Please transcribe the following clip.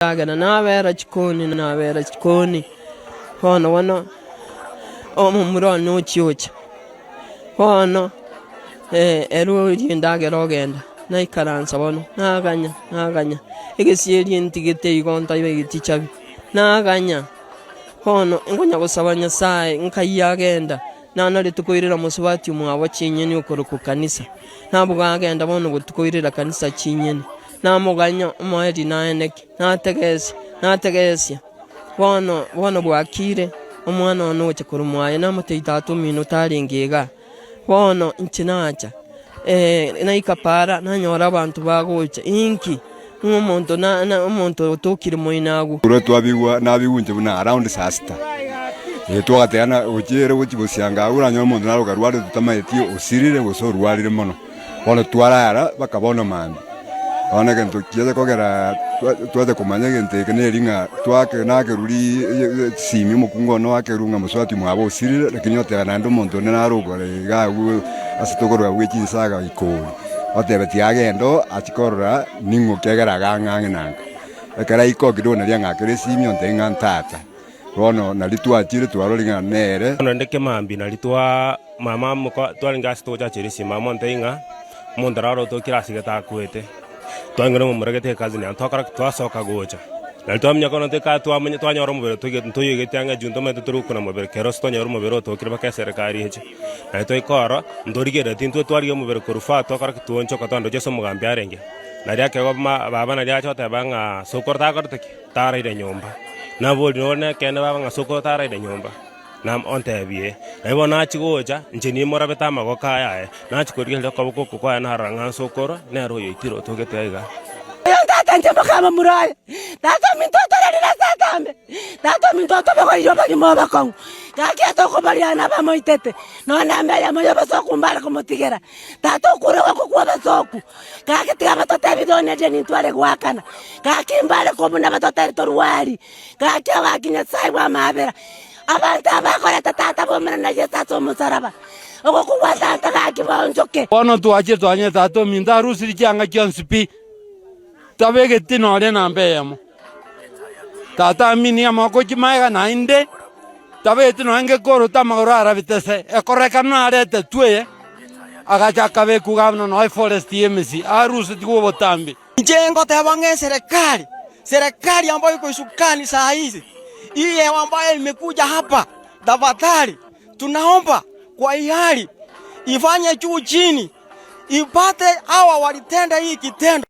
Endagera nabera chikoni, nabera chikoni, bono bono omomura one ochia ocha, bono ere oria endagera ogenda, naikaransa bono, naganya naganya, egesieri ntigete igo ntaibegeti chabi, naganya, bono nkonya gosaba Nyasaye nkai agenda. Nanarete koirera mosubati omwabo chinyeni okorokwa kanisa. Naboga agenda bono botuko oirera kanisa chinyeni. Namoganya omoerio naeneke, nategesia, nategesia. Bono, bono bwakire, omwana one ocha korwa mwaye, namotebia tata omino tarenge igaa. Bono inche nacha, naika para, nanyora abanto bagocha, inki? Ng'a omonto na na omonto otokire moino agwo. Korwa twabigwa nabigwa inche buna around saa sita, eh twagatebana gochia ere gochia gosianga agwo oranyore omonto nare okarwarete totamaeti osirire gose orwarire mono. Bono twarara mpaka bono mambia. Bono egento kiacha kogera twa twacha komanya egento eke neri ng'a twake nakerwa ri chisimi omokungu one oakerwe ng'a mosubati omwabo osirire lakini oteba naende omonto onde nare okore iga agwo ase tokorwa abwo chinsaga ikori. Otebe tiga agende oo achie korora ning'o ekiagera agang'a ang'e na nka. Ekero aika oo kidogo naria ang'akere esimi ontebie ng'a ntata. Bono naria twachire twarorire ng'a nere. Bono rende kemambia naria twaa mama moka twarenge ase togochachera esimi mama ontebie ng'a omonto arare otokire ase gete akwete. Twarenge na omomura gete ecousin yane twakora ki? Twasoka gocha. Naria twamanya kono toika twamanya twanyora omobere toigete ntoyoigeti ang'e juu ntomanyete tore gokuna mobere kero ase twanyora omobere otokire mpaka eserekari eche. Naye twaika oro, ntorigerereti intwe twarigia omobere korwa far twakora ki? Twaonchoka twaenda gochia ase omogambi arenge. Naria ekegoba ma baba naria acha goteba ng'a sokoro takorete ki? Taraire nyomba. Naboria nore nekeene baba ng'a sokoro taraire nyomba? Nam ontebie. Naye bono nachia gocha, inche nimorabete amagoko aya aye, nachia korigereria okoboko oko kwaye narora ng'a sokoro nere oyoitire otogete aiga. Oyo tata inche mokama oye, tata ominto otorerire ase atambe, tata ominto otobogoirie obogima obokong'u, gaki atokoboria nabamoitete, nonya namba eyemo y'obosoku mbare komotigera, tata okure ogokwa kw'obosoku, gaki tiga batotebi nonya nintwe are goakana, gaki mbare kobuna batotebi torwari, gaki ogaki Nyasae bw'amabera, abanto aba bakorete tata bomene na Yeso ase omosaraba, ogokwa gwa tata gaki baonchoke. Bono twachire twanyora tata ominto arusirie chianga chionsi pi, tabegeti noria namba eyemo. Tata aminie amaboko chimaega naende tabeti nonya ngekoroto amagoro arabete se, ekorekana naretetwe eye, agacha akabekwa iga buna nonya eforest y'emesi, arusetigwe obotambe. Inche ngoteba ng'a eserekari, serikali ambayo iko usukani saa hizi, hii ambayo imekuja hapa, tafadhali tunaomba kwa hiari ifanye juu chini, ipate hawa walitenda hii kitendo.